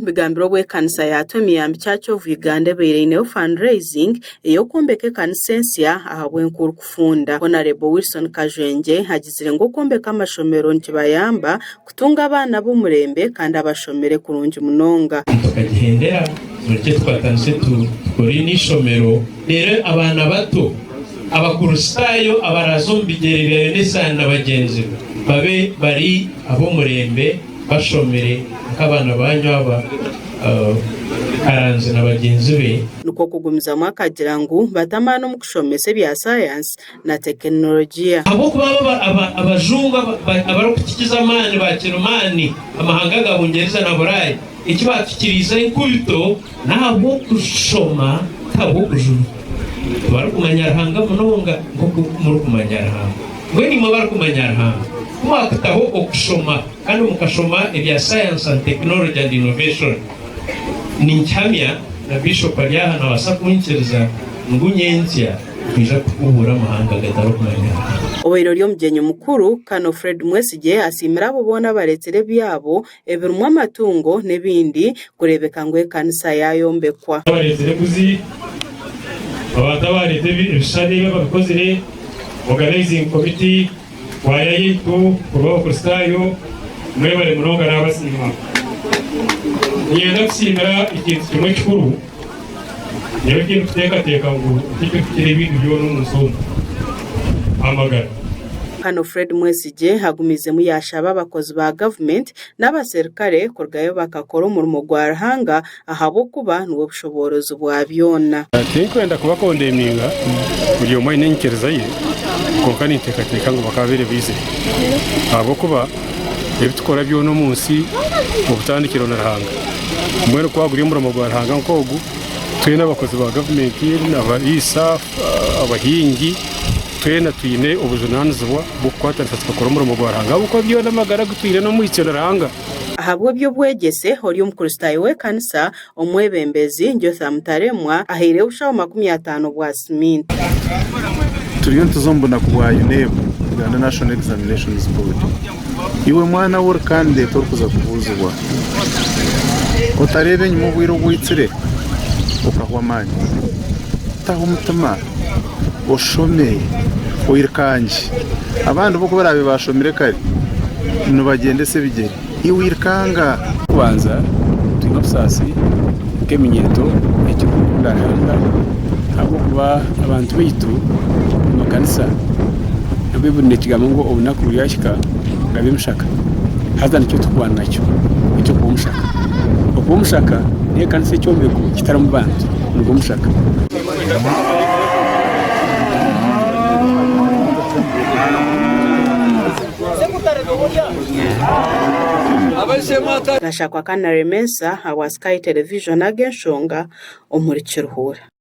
bigambirwe obu ekanisa ya Tomiyambi Church of Uganda ebaire eineho fundraising ey'okwombeka ekanisa ensya ahabw'enkuru kufunda. Honarebo Wilson Kajwengye agizire ngu okwombeka amashomero nikibayamba kutunga abaana b'omurembe kandi abashomire kurungi munonga. Tukagihendera murekye tukwatanise tukore n'eishomero reero abaana bato Abakristaayo abaraaze omu bigyere bya Yonasaani na bagyenzi be babe bari ab'omurembe bashomire nk'abaana baanyu aba Karanzi na bagyenzi be. Nikwo kugumizamu akagira ngu bata amaani omu kushomesa ebya sayansi na tekinologiya. Ahabw'okuba abo abajungu abarikutukiza amaani ba kirimaani, amahanga ga Bungyereza na Buraaya, eki baatukiriize enkubito n'ahabw'okushoma tihabw'okujunwa. Tibarikumanya Ruhanga munonga nk'oku murikumanya Ruhanga. Mbwenu imwe abarikumanya Ruhanga, ku mwakutaho okushoma kandi mukashoma ebya science and technology and innovation, ninkihamya na Bishop ari aha nabaasa kunkiriza ngu nyentsya Nitwija kukubuura amahanga agatarikumanya Ruhanga. Obaire ori omugyenyi mukuru, Canon Fred Mwesigye asiimire abo boona abareetsire ebyabo ebirimu amatungo n'ebindi kureebeka ngu ekanisa yaayombekwa. Abareetsire embuzi, abantu abareeta ebishushani ebi ababikozire, Organizing Committee, kwaya yaitu kuruga Abakristaayo, mwebare munonga naabasiima. Niinyenda kusiimira ekintu kimwe ekikuru. Nyowe tindikuteekateeka ngu nikyo kirikukira ebindi byona omu nsi omu, amagara. Hano Fred Mwesigye agumiizemu yaashaba abakozi ba gavumenti n'abaserukare kurugayo bakakora omurimo gwa Ruhanga ahabw'okuba niwe bushoboorozi bwa byona. Tinkwenda kubakondeminga, buri omwe aine enyikiriza ye, kwonka ninteekateeka ngu bakaabaire baizire ahabw'okuba ebi tukora byona omu nsi obutandikiro ni Ruhanga. Mbwenu ku guri omurimo gwa Ruhanga nk'ogu, twena abakozi ba gavumenti, abariisa, abahingi, twena twine obujunaanizibwa bw'okukwatanisa tukakora omurimo gwa Ruhanga ahabw'okuba byona amagara agu twine n'omwitsyo ni Ruhanga. Ahabw'eby'obwegyese, ori Omukristaayo w'ekanisa, omwebembezi, Jotham Taremwa, ahaireyo obushaho 50 bwa siminti. Turiyo nituza omu bunaku bwa UNEB, Uganda National Examinations Board. Iwe mwana we ori kandidate orikuza kubuuzibwa, otareeba enyima obwire obu oitsire okahwa amaani. Taho omutima oshome oirukangye. Abandi bo ku baraabe baashomire kare nibagyendesa ebigyere, iwe irukanga. Okubanza, twine obusaasi nk'eminyeeto ekirikukunda Ruhanga ahabw'okuba abantu baitu omu makanisa na Baiburi nekigamba ngu obunaku buryahika babe omushaka. Haza nikyo turikuba nakyo eky'okuba omushaka. Okuba omushaka n'ekanisa ekyombeko kitarimu bantu nigwo mushaka. Gashakwa Canary Mensah ahabwa Sky Television ag'enshonga omuri Kiruhura.